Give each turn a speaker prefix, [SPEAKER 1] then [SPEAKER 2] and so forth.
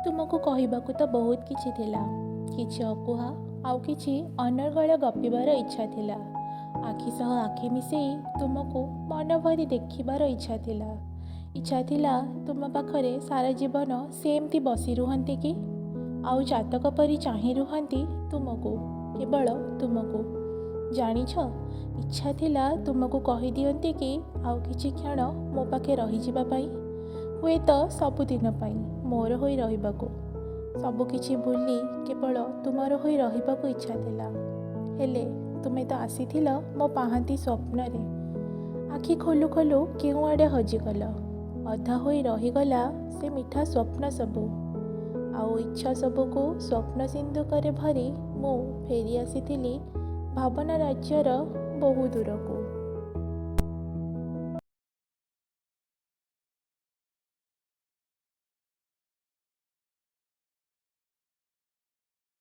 [SPEAKER 1] ତୁମକୁ କହିବାକୁ ତ ବହୁତ କିଛି ଥିଲା। କିଛି ଅକୁହା ଆଉ କିଛି ଅନର୍ଗଳ ଗପିବାର ଇଚ୍ଛା ଥିଲା। ଆଖି ସହ ଆଖି ମିଶେଇ ତୁମକୁ ମନ ଭରି ଦେଖିବାର ଇଚ୍ଛା ଥିଲା। ଇଚ୍ଛା ଥିଲା ତୁମ ପାଖରେ ସାରା ଜୀବନ ସେମିତି ବସି ରୁହନ୍ତି କି, ଆଉ ଚାତକ ପରି ଚାହିଁ ରୁହନ୍ତି ତୁମକୁ, କେବଳ ତୁମକୁ। ଜାଣିଛ, ଇଚ୍ଛା ଥିଲା ତୁମକୁ କହିଦିଅନ୍ତି କି ଆଉ କିଛି କ୍ଷଣ ମୋ ପାଖେ ରହିଯିବା ପାଇଁ, ହୁଏତ ସବୁଦିନ ପାଇଁ ମୋର ହୋଇ ରହିବାକୁ। ସବୁକିଛି ଭୁଲି କେବଳ ତୁମର ହୋଇ ରହିବାକୁ ଇଚ୍ଛା ଥିଲା। ହେଲେ ତୁମେ ତ ଆସିଥିଲ ମୋ ପାହାନ୍ତି ସ୍ୱପ୍ନରେ। ଆଖି ଖୋଲୁ ଖୋଲୁ କେଉଁଆଡ଼େ ହଜିଗଲ। ଅଧା ହୋଇ ରହିଗଲା ସେ ମିଠା ସ୍ୱପ୍ନ ସବୁ। ଆଉ ଇଚ୍ଛା ସବୁକୁ ସ୍ୱପ୍ନ ସିନ୍ଧୁକରେ ଭରି ମୁଁ ଫେରି ଆସିଥିଲି ଭାବନା ରାଜ୍ୟର ବହୁ ଦୂରକୁ।